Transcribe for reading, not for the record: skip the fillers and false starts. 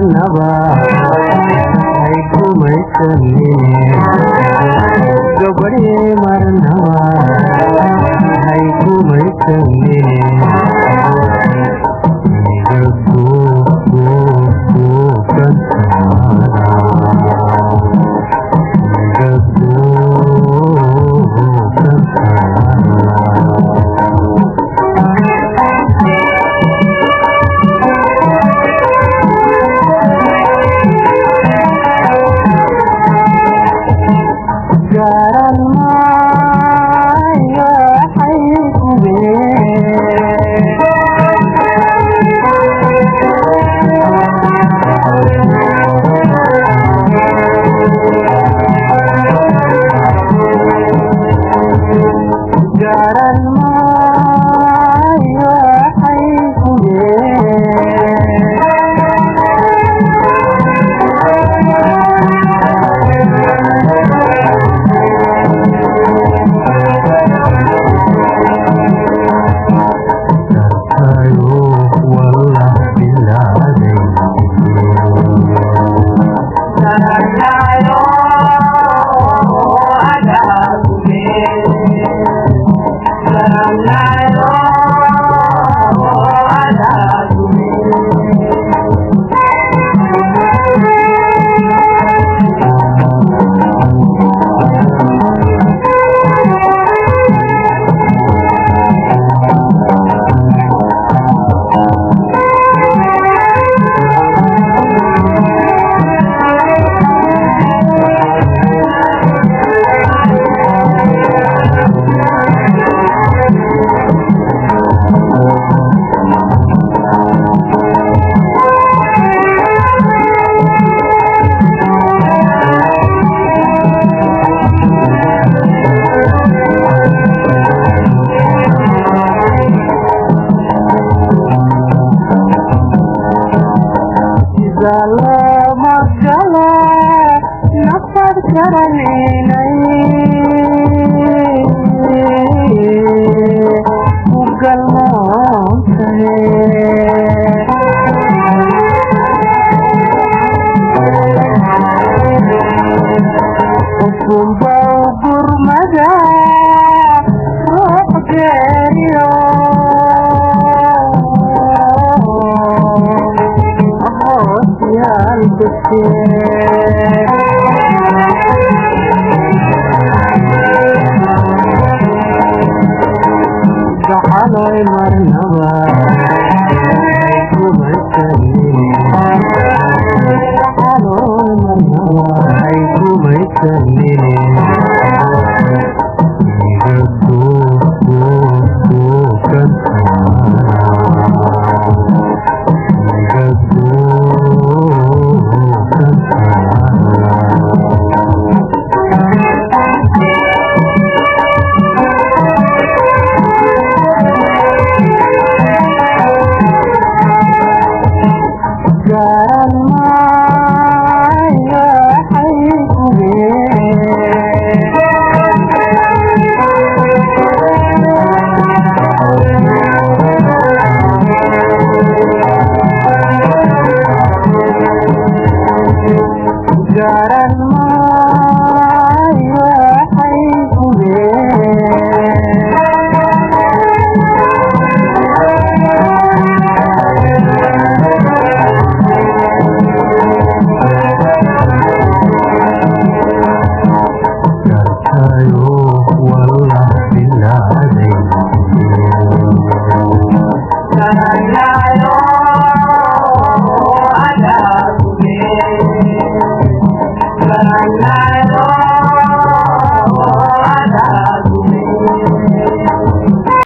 Marnaba hay gumaysanine, gabadhe, marnaba hay gumaysanine. Iga gantaada, iga gantaada. Garan maayo xaygube. Garan maayo xaygube. Dartayo wallah bilaaday. Sida looma galo nafad garaninay ku galmoontahe. Qofkunbau gurmada ruux geeriyo hoosyaal dadke. Gacaloy marnaba hay gumaysanine, gacaloy marnaba hay gumaysanine. Iga gantaada, iga gantaada. Garan maayo xaygube. Garan maayo xaygube. Dartayo wallah bilaaday.